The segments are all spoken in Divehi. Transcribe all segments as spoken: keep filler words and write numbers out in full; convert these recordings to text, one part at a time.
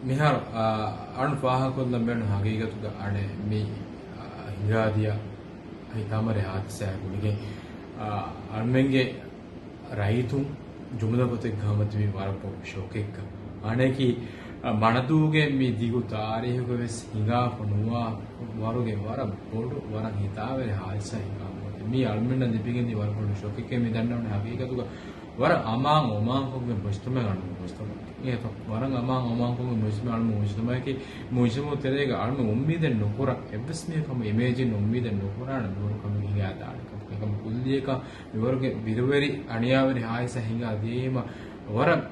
މިހާރު، އާ، އަޅުން ފާހަގަކޮށްލަން ބޭނުން ހަގީގަތުގަ އަނެއް މި، އާ، ހިނގާދިޔަ ހިތާމަވެރި ހާދިސާއާ ގުޅިގެން، އާ، އަޅުމެންގެ ރައްޔިތުން ޖުމުލަ ގޮތެއްގަ ހަމަ ތިބީ ވަރަށް ބޮޑު ޝޮކެއްގަ. އަނެކީ، އާ، މަނަދޫގެ މި ދިގު ތާރީހުގަ ވެސް ހިނގާފަ ނުވާ ވަރުގެ ވަރަށް ބޮޑު، ވަރަށް ހިތާވެރި ހާދިސާ ހިނގާފަ މި އަޅުމެންނަށް ލިބިގެންދިޔަ ވަރަށް ބޮޑު ޝޮކެކޭ. މި ދަންނަވަނީ ހަގީގަތުގަ ވަރަށް އަމާން އޮމާންކޮށްގެން މުޖްތަމަޢެއް އަޅުގަނޑު މުޖްތަމަޢެއް. އެހެންތޯ؟ ވަރަށް އަމާން އޮމާންކޮށްގެން މުޖްތަމަޢެއް އަޅުގަނޑު މުޖްތަމަޢަކީ މުޖްތަމަޢު ތެރޭގަ އަޅުގަނޑު އުއްމީދެއް ނުކުރާ، އެއްވެސް މީހަކު ހަމަ އިމޭޖެއް އުއްމީދެއް ނުކުރާނެ މިވަރު ކަމެއް ހިނގާދާނެ ކަމަށް. އެކަމަކު ކުއްލިއަކަށް މިވަރުގެ ބިރުވެރި އަނިޔާވެރި ހާދިސާ ހިނގާ ދިޔައީމަ ވަރަށް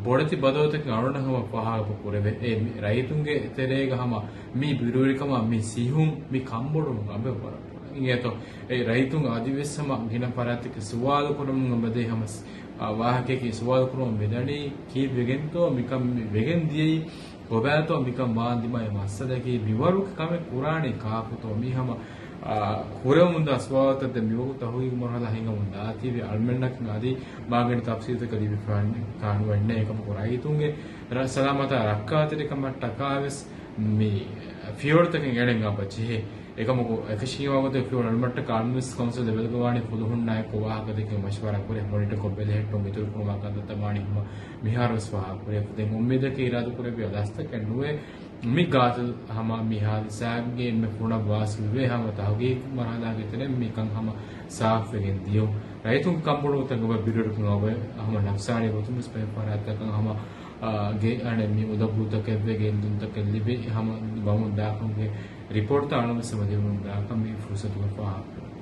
ބޮޑެތި ބަދަލުތަކެއް އަޅުގަނޑަށް ހަމަ ފާހަގަ ކުރެވޭ. އެ މި ރައްޔިތުންގެ ތެރޭގަ ހަމަ މި ބިރުވެރިކަމާ މި ސިހުން މި ކަންބޮޑުވުން އަބެ ވަރަށް ބޮޑަށް އިނގޭތޯ. އެ ރައްޔިތުން އަދިވެސް ހަމަ ގިނަ ފަރާތްތަކެއް ސުވާލު ކުރަމުން އެބަދޭ ހަމަ ސް-، އާ، ވާހަކައަކީ ސުވާލު ކުރަމުން މިދަނީ ކީއްވެގެންތޯ މިކަން މި ވެގެން ދިޔައީ ކޮބާތޯ މިކަން ވާން ދިމާ އެ މައްސަލައަކީ މިވަރުގެ ކަމެއް ކުރާނީ ކާކުތޯ މީ ހަމަ، އާ، ކުރެވެމުންދާ ސުވާލުތައް ދެން މިވަގުތު ތަހުގީގު މަރުހަލާ ހިނގަމުން ދާތީވެ. އަޅުމެންނަކަށް އަދި މާގިނަ ތަފްސީލުތަކެއް ލިބިފައި ކާނުވެއްނެ. އެކަމަކު ރައްޔިތުންގެ ރަ-، ސަލާމަތާ ރައްކާތެރިކަމަށްޓަކާ ވެސް މި ފިޔަވަޅުތަކެއް އެޅެން އަބަ ޖެހޭ. އެކަމަކު އެކަށީގެންވާގޮތެއް ފިޔަވަޅު އަޅުމަށްޓަކާ އަޅުމެންވެސް ކައުންސިލް ލެވެލްގަ ވާނީ ފުލުހުންނާއެކު ވާހަކަދެއްކެވި މަޝްވަރާ ކުރި މޮނިޓަކޮށް ބެލެހެއްޓުން އިތުރުކުރުމާ ކަންތައްތައް ވާނީ ހަމަ މިހާރުވެސް ފާހަގަކުރި. ދެން އުއްމީދަކީ އިރާދަކުރެއްވި އަދާސްތަކެއް ނުވޭ. މި ގާތު ހަމަ މި ހާދިސާގެ އެންމެ ފުނަށް ވާސިލްވެ ހަމަ ތަހުގީގު މަރުހަލާގެ ތެރެއިން މިކަން ހަމަ ސާފުވެގެން ދިޔުން. ރައްޔިތުން ކަންބޮޑުވުންތަކުގަ ބިރުވެރިކަން އަބަ ހަމަ ނަފްސާނީ ގޮތުން ވެސް ބައެއް ފަރާތްތަކަށް ހަމަ، އާ، ގެ އަނެއް މި އުނދަގޫތަކެއްވެ ގެއްލުންތަކެއް ލިބި ހަމަ ވަމުން ދާކަމުގެ ރިޕޯޓްތައް އަޅުން ވެސް ހަމަ ދިއުމުން ދާކަން މި ފުރުސަތުގަ ފާހަގަ.